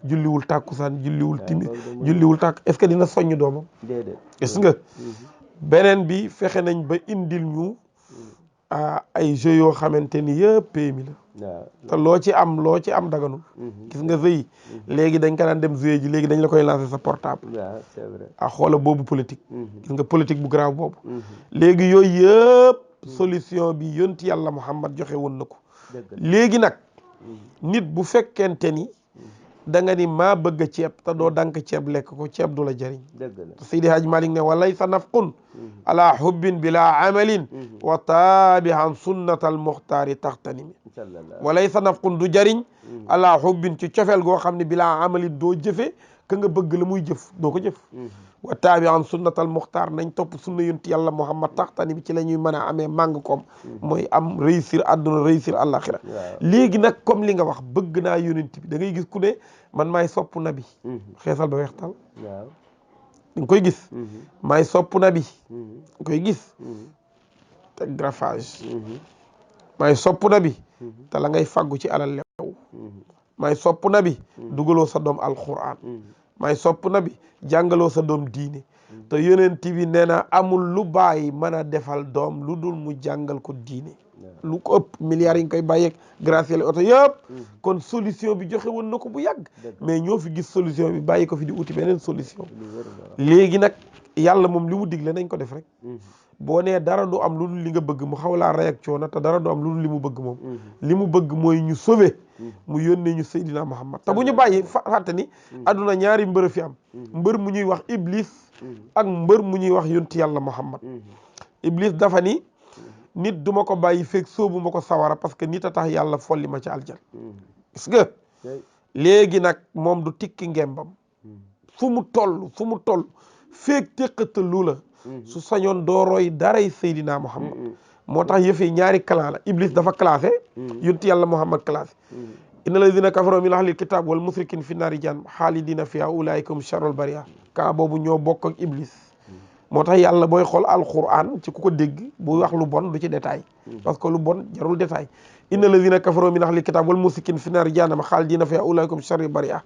julliwul tàkkusaan julliwul timis julliwul tàkk est-ce que dina soññ doomam gis nga beneen bi fexe nañ ba indil ñu ay jeux yoo xamante ni yëpp PMI la te loo ci am daganul gis nga jeux léegi dañ ko daan dem jouer ji léegi dañ la koy lancer sa portable c'est vrai xoola boobu politique gis nga politique bu grave boobu léegi yooyu yëpp solution bi yonti yàlla Muhammad joxe woon na ko léegi nag nit bu fekkente ni da nga ni maa bëgg ceeb te doo dank ceeb lekk ko ceeb du la jëriñ Seydi Hadj Malick ne walaysa nafqun ala hubbin bila amalin wa taabihan sunnatal muxtaari taxtanimi walaysa nafqun du jëriñ ala hubbin ci cofeel goo xam ne bila amalin doo jëfe ka nga bëgg la muy jëf doo ko jëf wa taabihan sunnatal muxtaar nañ topp sunna yonti yàlla Muhammad taxtani bi ci la ñuy mën a amee màng koom mooy am réussir àdduna réussir àllaaxira léegi nag comme li nga wax bëgg naa yonent bi da ngay gis ku ne man maay sopp nabi xeesal ba weextal da nga koy gis maay sopp nabi da koy gis te graffage maay sopp nabi te la ngay fàggu ci alal leew maay sopp nabi dugaloo sa doom alquran maay sopp nabi jàngaloo sa doom diine te yonent bi nee na amul lu bàyyi mën a defal doom lu dul mu jàngal ko diine lu ko ëpp milliards yi nga koy bàyyeeg gracier oto yëpp kon solution bi joxe woon na ko bu yàgg mais ñoo fi gis solution bi bàyyi ko fi di uti beneen solution léegi nag yàlla moom li mu digle nañ ko def rek boo nee dara du am lu dul li nga bëgg mu xaw laa rey ak coono te dara du am lu dul li mu bëgg moom li mu bëgg mooy ñu sauver mu yónnee ñu Seydina Muhammad te bu ñu bàyyi fàtte ni adduna ñaari mbër fi am mbër mu ñuy wax Iblis ak mbër mu ñuy wax yonti yàlla Muhammad Iblis dafa ni nit duma ko bàyyi feeg soobu ma ko sawara parce que nit a tax yàlla folli ma ci aljal gis nga léegi nag moom du tikki ngembam fu mu toll feeg téqatalu la su sañoon dooroy daray Seydina Muhammad moo tax yëfee ñaari clan la Iblis dafa classé yonti yàlla Muhammad classé inna alladina kafaru min ahlil kitab wal musrikin fi naari jan xaalidina fiha ulaika hum sharrul bariya ka boobu ñoo bokk ak Iblis moo tax yàlla booy xool alquran ci ku ko dégg bu wax lu bon du ci détail parce que lu bon jarul détail inna alladhina kafaru min ahli kitab wal mushrikin fi naari jahannama khalidina fiha ulaikum sharri bari'a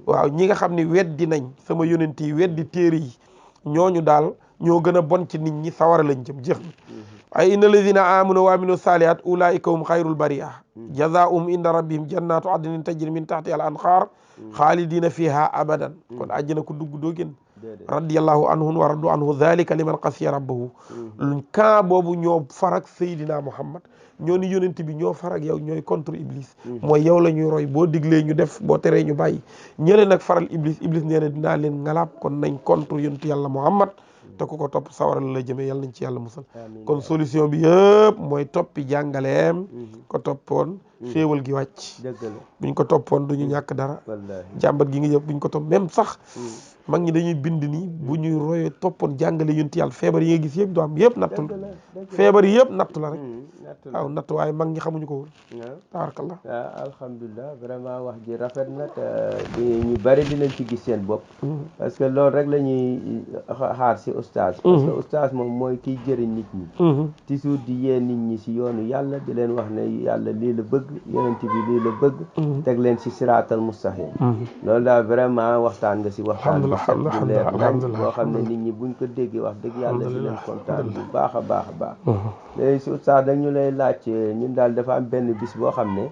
waaw ñi nga xam ne weddi nañ sama yonent yi weddi téere yi ñooñu daal ñoo gën a bon ci nit ñi sawara lañ jëm jeex na ay inna alladhina amanu wa aminu salihat ulaika hum khayrul bari'a jazaa'uhum inda rabbihim jannatu adnin tajri min tahtiha al anhar khalidina fiha abadan kon àjjana ku dugg doo génn radiyallahu anhum wa radu anhu dhalika liman qasiya rabbahu luñ kaa boobu ñoo farak Seydina Muhammad ñoo ni yonent bi ñoo farak yow ñooy contre iblis mooy yow la ñuy roy boo diglee ñu def boo teree ñu bàyyi ñële nag faral iblis nee na dinaa leen ngalaab kon nañ contre yonent yàlla Muhammad te ku ko topp sawara la jëmee yàlla nañ ci yàlla musal kon solution bi yëpp mooy toppi jàngaleem ko toppoon xéewal gi wàcc buñ ko toppoon duñu ñàkk dara jàmbat gi ngi yëpp buñ ko topp même sax mag ñi dañuy bind ni bu ñuy royee toppoon jàngale yonent yàlla feebar yi nga gis yëpp du am yëpp nattu la feebar yi yëpp nattu la rek waaw nattu waaye mag ñi xamuñu ko woon tabaarakallah waaw alhamdulilah vraiment wax ji rafet na te ñu bari dinañ ci gis seen bopp parce que loolu rek la ñuy xaar si oustaz parce que oustaz moom mooy kiy jëriñ nit ñi toujours di yee nit ñi si yoonu yàlla di leen wax ne yàlla lii la bëgg yonent bi lii la bëgg teg leen si siraatal mustaqim loolu daal vraiment waxtaan nga si waxtaan leer nañ boo xam ne nit ñi buñ ko déggee wax dëgg yàlla di leen kontaan bu baax a baax a baax léegi si oustaz dañu lay laaj ñun daal dafa am benn bis boo xam ne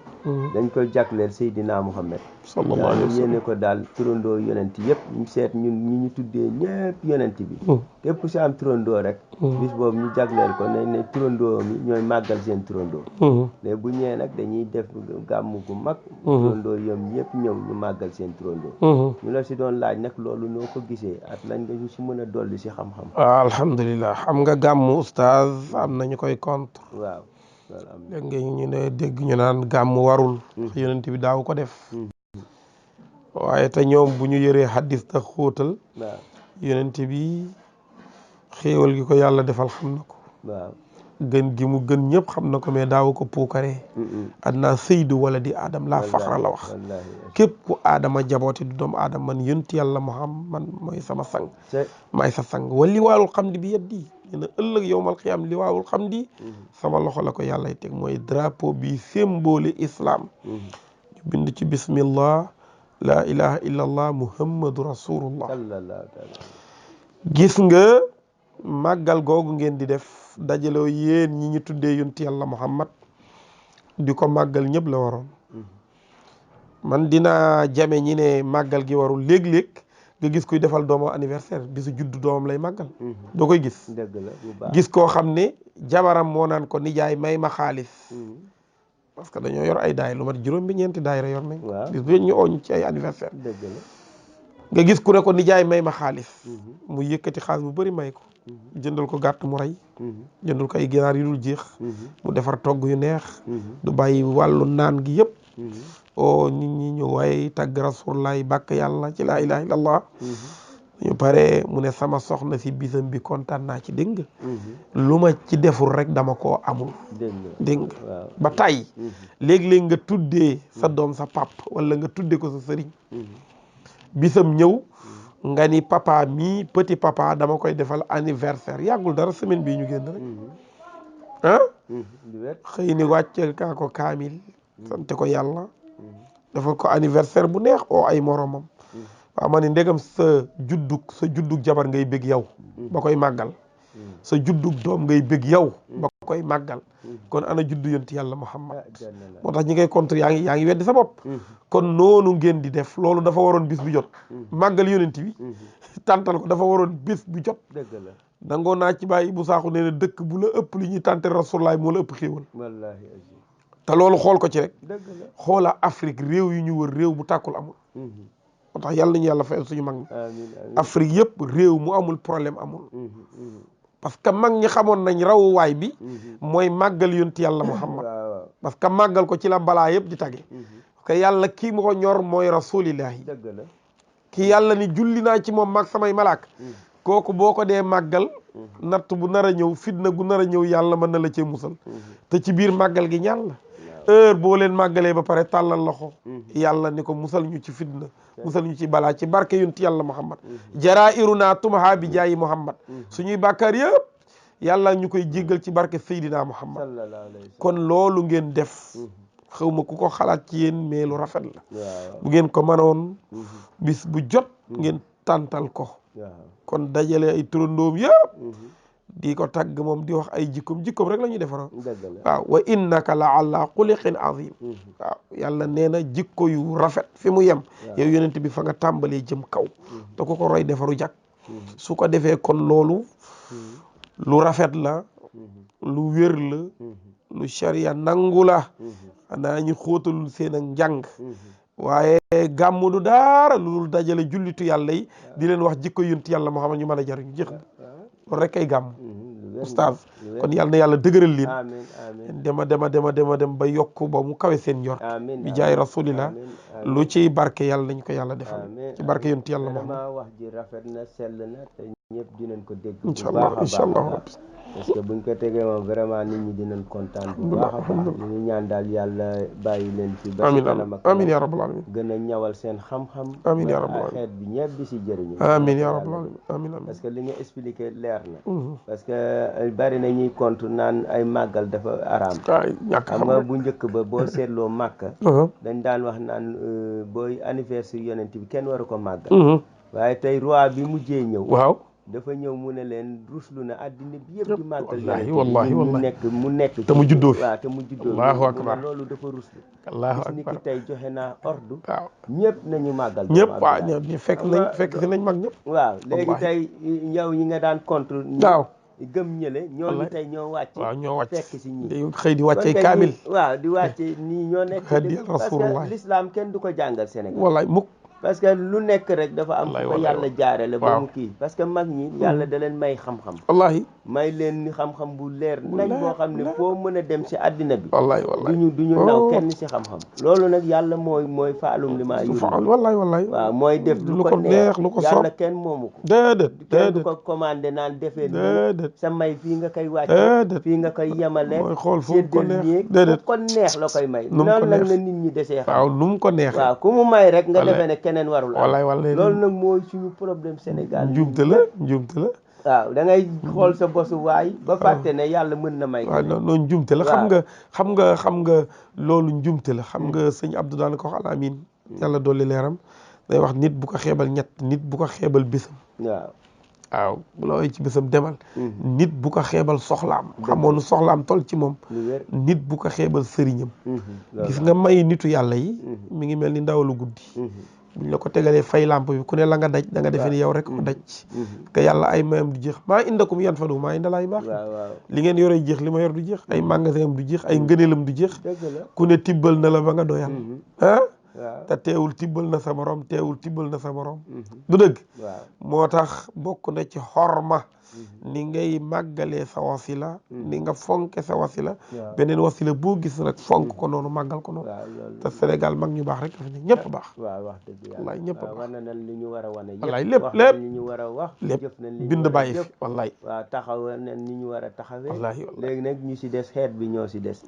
dañ koy jagleel Seydina Muhammad sallallahu alayhi wa sallam yéene ko daal turandoo yonent yëpp ñu seet ñun ñi ñu tuddee ñëpp yonent bi képp si am turandoo rek bis boobu ñu jagleel ko ne turandoo mi ñooy màggal seen turandoo mais bu ñëwee nag dañuy def gàmmu gu mag turandoo yom yëpp ñëw ñu màggal seen turandoo ñu la si doon laaj nag loolu noo ko gisee ak lañ nga ñu si mën a dolli si xam-xam alhamdulilah xam nga gàmmu oustaz am nañu koy contre waaw dégg nga ñu ne dégg ñu naan gàmmu warul yonent bi daaw ko def waaye te ñoom bu ñu yëree xaddis ta xóotal yonent bi xéewal gi ko yàlla defal xam na ko waaw gën gi mu gën ñëpp xam na ko mais daaw ko puukaree adnaa sayyidu wala di aadam laa faxra la wax képp ku aadama jabooti du doomu aadama man yonent yàlla Muhammad mooy sama sang maay sa sang wa liwaawul xamdi bi yeddi ne ëllëg yowmal qiyaam liwaawul xamdi sama loxo la ko yàllay teg mooy drapeau bi symbole islam ñu bind ci bismillah la ilaha illa allah muhammadu rasulullah gis nga màggal googu ngeen di def dajaloo yéen ñi ñu tuddee yonent yàlla Muhammad di ko màggal ñëpp la waroon man dinaa jame ñi ne màggal gi warul léeg-léeg nga gis kuy defal doomam anniversaire bisu juddu doomam lay màggal doo koy gis gis koo xam ne jabaram moo naan ko nijaay may ma xaalis parce que dañoo yor ay daay lu mat juróom bi ñeenti daayira yor nañ gis bu ñu ooñ ci ay anniversaire nga gis ku ne ko nijaay may ma xaalis mu yëkkati xaalis bu bëri may ko jëndal ko gàtt mu rey jëndal ko ay ginaar yu dul jeex mu defar togg yu neex du bàyyi wàllu naan gi yëpp o nit ñi ñëw waaye tagg rasulullah bàkk yàlla ci laa ilaha illallah ñu pare mu ne sama soxna si bisam bi kontaan naa ci dégg nga lu ma ci deful rek dama koo amul dégg nga ba tey léeg-léeg nga tuddee sa doom sa pap wala nga tuddee ko sa sëriñ bisam ñëw nga ni papa mi petit papa dama koy defal anniversaire yàggul dara semaine bii ñu génn rek xëy ni wàccel kaa ko kaamil sante ko yàlla defal ko anniversaire bu neex oo ay moromam waaw ma ne ndegam sa juddug jabar ngay bëgg yow ba koy màggal sa juddug doom ngay bëgg yow ba koy màggal kon ana juddu yonent yàlla Muhammad moo tax ñi ngay contre yaa ngi weddi sa bopp kon noonu ngeen di def loolu dafa waroon bis bu jot màggal yonent bi tàntal ko dafa waroon bis bu jot dangoo naa ci bàyyi bu saaxu nee na dëkk bu la ëpp li ñuy tàntal rasulullaay moo la ëpp xéewal te loolu xool ko ci rek xoola Afrique réew yu ñu wër réew bu tàkkul amul moo tax yàlla nañu yàlla fayal suñu mag ñi Afrique yëpp réew mu amul problème amul parce que mag ñi xamoon nañ rawuwaay bi mooy màggal yonent yàlla Muhammad parce que màggal ko ci la balaa yëpp di tage parce que yàlla kii mu ko ñor mooy rasulillahi kii yàlla ni julli naa ci moom mag samay malaak kooku boo ko dee màggal natt bu nar a ñëw fitna gu nar a ñëw yàlla mën na la cee musal te ci biir màggal gi ñaan la heure boo leen màggalee ba pare tàllal loxo yàlla ni ko musal ñu ci fitna musal ñu ci balaa ci barke yonti yàlla Muhammad jaraa iruna tumaha bi jaayi Muhammad suñuy bàkkaar yëpp yàlla ñu koy jéggal ci barke Seydina Muhammad kon loolu ngeen def xawma ku ko xalaat ci yéen mais lu rafet la bu ngeen ko mënoon bis bu jot ngeen tàntal ko kon dajale ay turandoom yëpp di ko tagg moom di wax ay jikkoom rek la ñuy defara waaw wa innaka la ala xuliqin azim waaw yàlla nee na jikko yu rafet fi mu yem yow yonent bi fa nga tàmbalee jëm kaw te ku ko roy defaru jag su ko defee kon loolu lu rafet la lu wér la lu sharia nangu la xanaa ñu xóotalul seen ak njàng waaye gàmmu du daara lu dul dajale jullitu yàlla yi di leen wax jikko yonent yàlla Muhammad ñu mën a jariñu jeex na loolu rek ay gàmm oustaz kon yàlla na yàlla dëgëral leen dem ba yokk ba mu kawe seen yor bi jaay rasulillah lu ciy barke yàlla nañ ko yàlla defal ci barke yonent yàlla Muhammad wax ji rafet na sell na te ñëpp dinañ ko dégg inshallah parce que buñ ko tegee moom vraiment nit ñi dinañ kontaan bu baax a baax ñu ñaan daal yàlla bàyyi leen fi ba ci kanam ak amiin ya rabbal alamin gën a ñawal seen xam-xam amiin ya rabbal alamin xeet bi ñëpp di si jëriñu amiin ya rabbal alamin amiin parce que li nga expliqué leer na parce que bari na ñuy compte naan ay màggal dafa araam xam nga bu njëkk ba boo seetloo màkka dañ daan wax naan booy anniversaire yonent bi kenn waru ko màggal waaye tey roi bi mujjee ñëw waaw dafa ñëw mu ne leen ruslu na addina bi yëpp di màggal wallahi mu nekk te mu juddoo fi waaw te mu juddoo allahu akbar loolu dafa ruslu allahu akbar ni ki tey joxe naa ordre waaw ñëpp nañu màggal ñëpp waaw ñu fekk si nañ mag ñëpp waaw léegi tey yow ñi nga daan contre waaw gëm ñële ñooñu tey ñoo wàcc waaw ñoo wàcc fekk si ñi xëy di wàccee kaamil waaw di wàcce nii ñoo nekk parce que l'islam kenn du ko jàngal Sénégal wallaay mukk parce que lu nekk rek dafa am ko yàlla jaarale ba mu kii parce que mag ñi yàlla da leen may xam-xam wallahi may leen ni xam-xam bu leer nañ boo xam ne foo mën a dem si àddina bi wallahi duñu naw kenn si xam-xam loolu nag yàlla mooy faalum li maa yur wallahi waaw mooy def lu ko neex lu ko yàlla kenn moomu ko kenn du ko commandé naan defee nii sa may fii nga koy wàcce fii nga koy yemale mooy xool fu ko neex ko neex la koy may noonu nag la nit ñi desee xam waaw nu mu ko neex waaw ku mu may rek nga defee ne keneen warul wallaay loolu nag mooy suñu problème Sénégal njuumte la waaw da ngay xool sa bosu waay ba fàtte ne yàlla mën na may waaw noonu njuumte la xam nga loolu njuumte la xam nga sëñ Abdou daan ko wax alamin yàlla dolli leeram day wax nit bu ko xeebal nit bu ko xeebal bésam waaw bu la ci bésam demal nit bu ko xeebal soxlaam xamoon soxlaam tol ci moom nit bu ko xeebal sëriñam gis nga may nitu yàlla yi mi ngi mel ni ndawalu guddi buñ la ko tegalee fay lamp bi ku ne la nga daj da nga defee ni yow rek ko daj que yàlla ay mayam du jeex maa indakum yan fadu maa inda laay baax li ngeen yoree jeex li ma yor du jeex ay magasin am du jeex ay ngëneelam du jeex ku ne tibbal na la ba nga doyal te teewul tibbal na sa morom du dëgg moo tax bokk na ci xorma ni ngay màggalee sa wasila ni nga fonke sa wasila beneen wasila boo gis rek fonk ko noonu màggal ko noonu te Sénégal mag ñu baax rek dafa ne ñëpp baax wax dëgg yàlla wallaay ñëpp baax war na li ñu war a wane wallaay lépp li ñu war a wax lépp jëf nañ li bind bàyyi fi wallaay waaw taxaw nañ ni ñu war a taxawee wallaay léegi nag ñu si des xeet bi ñoo ci des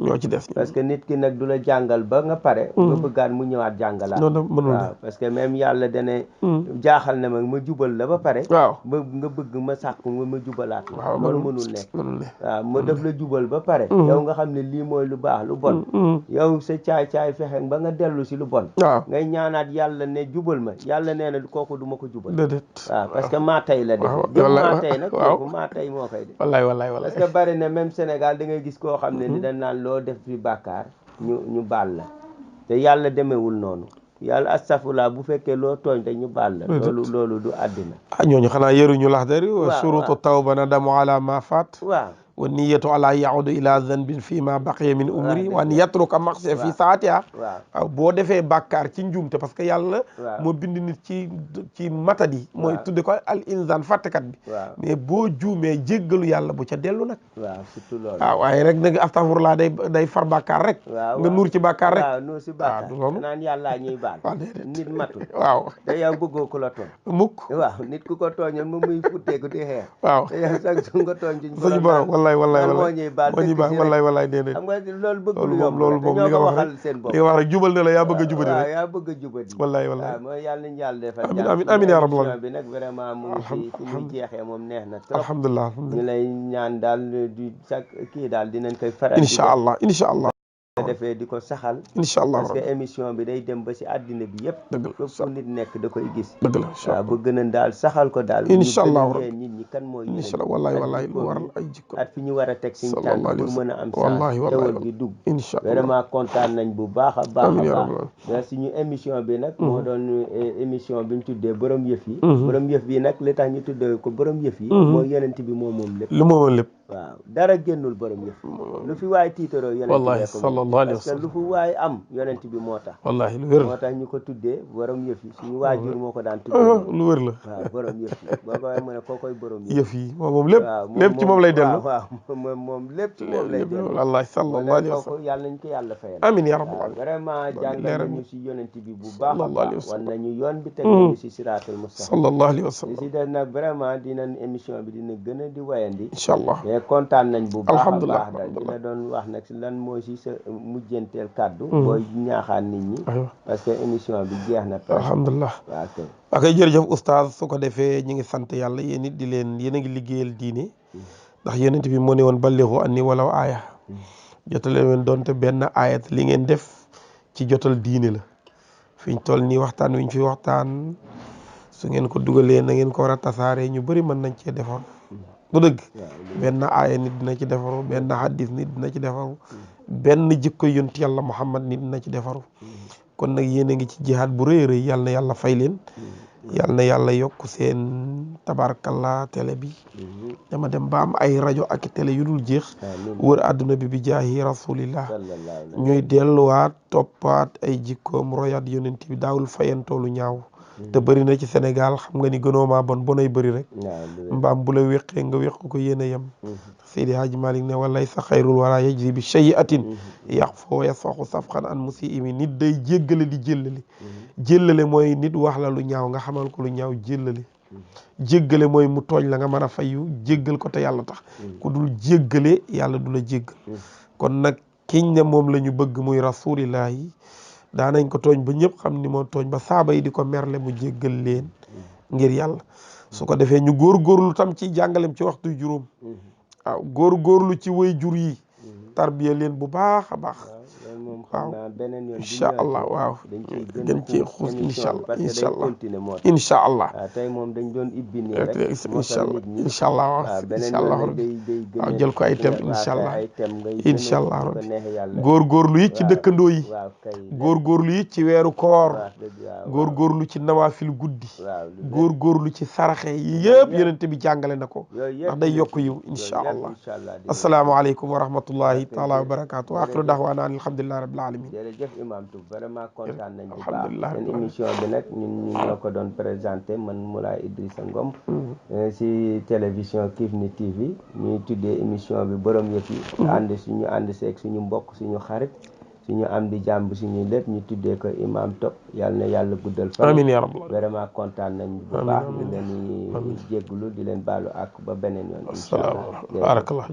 parce que nit ki nag du la jàngal ba nga pare nga bëggaat mu ñëwaat jàngalaat noonu mënul waaw parce que même yàlla dane jaaxal na ma jubal la ba pare waaw ba nga bëgg ma sàkku ma jubalaat loolu mënul nekk waaw ma def la jubal ba pare yow nga xam ne lii mooy lu baax lu bon yow sa caay-caay fexe ba nga dellu si lu bon ngay ñaanaat yàlla ne jubal ma yàlla nee na kooku du ma ko jubal waaw parce que maa tey la def jëm maa tey nag kooku maa tey moo koy def wallaay parce que bari na même Sénégal da ngay gis koo xam ne ni dañ naan loo def fi bàkkaar ñu baal la te yàlla demewul noonu yàlla astafurlah bu fekkee loo tooñ te ñu baal la loolu du àddina ñooñu xanaa yëruñu laxdari wa surutu tawba nadamu ala ma faat wa niyatu ala yaudu ila zanbin fi ma baqiya min umri wa an yatruka maxsiya fi saatiha waaw boo defee bàkkaar ci njuumte parce que yàlla moo bind nit ci matadi mooy tudde ko al insan fàttekat bi mais boo juumee jéggalu yàlla bu ca dellu nag surtout loolu waaye rek nag astafurlah day far bàkkaar rek nga nuur ci bàkkaar rek nuur ci bàkkaar loolu naan yàlla ñuy baal nit matul te yow bëggoo ku la tooñ mukk nit ku ko tooñal moom muy futteeku di xeex waaw te yow sax su nga tooñ suñu borom wallaay wallaay moo wallaay ñuy baal moo ñuy dëgg baal si wallaay rek wallaay déedéet xam nga loolu bëgg loolu lu moom yomb loolu la moom ñoo li nga ko wax waxal rek seen bopp li nga wax rek jubal ne la yaa bëgg a jubadi waaw rek yaa bëgg a jubadi wallaay wallaay waaw mooy yàlla nañu yàlla defal amiin jàmm amiin amiin yaa rabbal émission bi nag vraiment mu ngi fi muy jeexee moom neex na trop alhamdulilah ñu alhamdulilah lay ñaan daal du chaque kii daal dinañ koy faral di incha allah incha allah ko defee di ko saxal incha allah parce que émission bi day dem ba si àddina bi yëpp dëgg la fépp fu nit nekk da koy gis dëgg la incha waaw allah bëgg nañ daal saxal ko daal incha allah ñu gën a yee nit ñi kan mooy incha allah wallaay wallaay lu waral ay jikko at fi ñu war a teg suñu tànk sallallahu alayhi pour wa mën a am wallahi chance wallahi xewal gi dugg incha allah vraiment kontaan nañ bu baax a baax amiin a yaa baax rabbal mais suñu émission bi nag moo doon émission bi ñu tuddee borom yëf yi borom yëf yi nag li tax ñu tuddee ko borom yëf yi mooy yonent bi moom lépp lu moomoon lépp waaw dara génnul borom yëf lu fi waay tiitaroo yonent wallahi bi ko sallallahu alayhi wa parce que lu sallam fi waay am yonent bi moo tax wallahi lu wér moo tax ñu ko tuddee borom yëf yi suñu waajur moo ko daan la tuddee lu wér la waaw borom yëf yi boo ko mu ne koo koy borom yëf yëf yi moom lépp waaw lépp ci moom lay dellu waaw moom lépp ci moom lay dellu wallahi sallallahu alayhi wa sallam kooku yàlla nañ ko yàlla fayal amiin yaa rabbal waaw alamin vraiment jàngal nañu si yonent bi bu baax a sallallahu alayhi wa baax sallam wan nañu yoon bi teg nañu si siraatul mustaqim sallallahu alayhi wa li sallam si des nag vraiment dinañ émission bi dina gën a di wayandi incha allah mais kontaan nañ bu baax a alhamdulilah baax daal di la doon wax nag si lan mooy si sa mujjanteel kàddu booy ñaaxaan nit ñi aywa parce que émission bi jeex na presque alhamdulilah waaw kay ak ay jërëjëf oustaz su ko defee ñi ngi sant yàlla yéen it di leen yéen a ngi liggéeyal diine ndax yonent bi moo ne woon ballixu anni walaw aaya jotale leen doonte benn aayat li ngeen def ci jotal diine la fiñ toll nii waxtaan wiñ fi waxtaan su ngeen ko dugalee na ngeen ko war a tasaaree ñu bëri mën nañ cee defar bu dëgg benn aaya nit dina ci defaru benn hadis nit dina ci defaru benn jikko yonent yàlla Muhammad nit dina ci defaru kon nag yéen a ngi ci jihaad bu rëy rëy yàlla na yàlla fay leen yàlla na yàlla yokk seen tabarakallah télé bi dama dem ba am ay rajo ak télé yu dul jeex wër àdduna bi jaahi rasulillah ñuy delluwaat toppaat ay jikkoom royaat yonent bi daawul fayantoolu ñaaw te bëri na ci Sénégal xam nga ni gënoo maa bon bonay bëri rek mbaam bu la wéqee nga wéq ko yéen a yem Seydi Hadji Malick ne walay sa xayrul wala yajzi bi shay'atin yàq foo yasfaxu safxan an musiimi nit day jéggale di jéllale mooy nit wax la lu ñaaw nga xamal ko lu ñaaw jéggale mooy mu tooñ la nga mën a fayu jéggal ko te yàlla tax ku dul jéggale yàlla du la jéggal kon nag kiñ ne moom la ñu bëgg muy rasulillahi daanañ ko tooñ ba ñëpp xam ni moo tooñ ba saaba yi di ko merle mu jéggal leen ngir yàlla su ko defee ñu góorgóorlu tam ci jàngalem ci waxtu juróom waaw góorgóorlu ci way jur yi tarbiya leen bu baax a baax waaw incha allah waaw gën ci xuus incha allah incha allah incha allah tey moom dañ doon ibbi nii rek incha allah incha allah waaw incha allah waaw jël ko ay thème incha allah incha allah góorgóorlu yi ci dëkkandoo yi góorgóorlu yi ci weeru koor góorgóorlu ci nawaafil guddi góorgóorlu ci saraxe yi yëpp yonent bi jàngale na ko ndax day yokk yiw incha allah asalaamaaleykum wa rahmatullahi taala wa barakatu wa axiru daxwaana an alhamdulillahi rabbil alamin jërëjëf imam Touf vraiment kontaan nañ bu baax seen émission bi nag ñun ñoo ko doon présenté man Moulay Idrissa Ngom si télévision Kifne TV ñuy tuddee émission bi borom yëf yi suñu ànd seeg suñu mbokk suñu xarit suñu am di jàmb suñu lépp ñu tuddee ko imam Top yàlla na yàlla guddal fan amiin yaa rabbal vraiment kontaan nañ bu baax di leen jégglu di leen baalu ak ba beneen yoon incha allah barakallah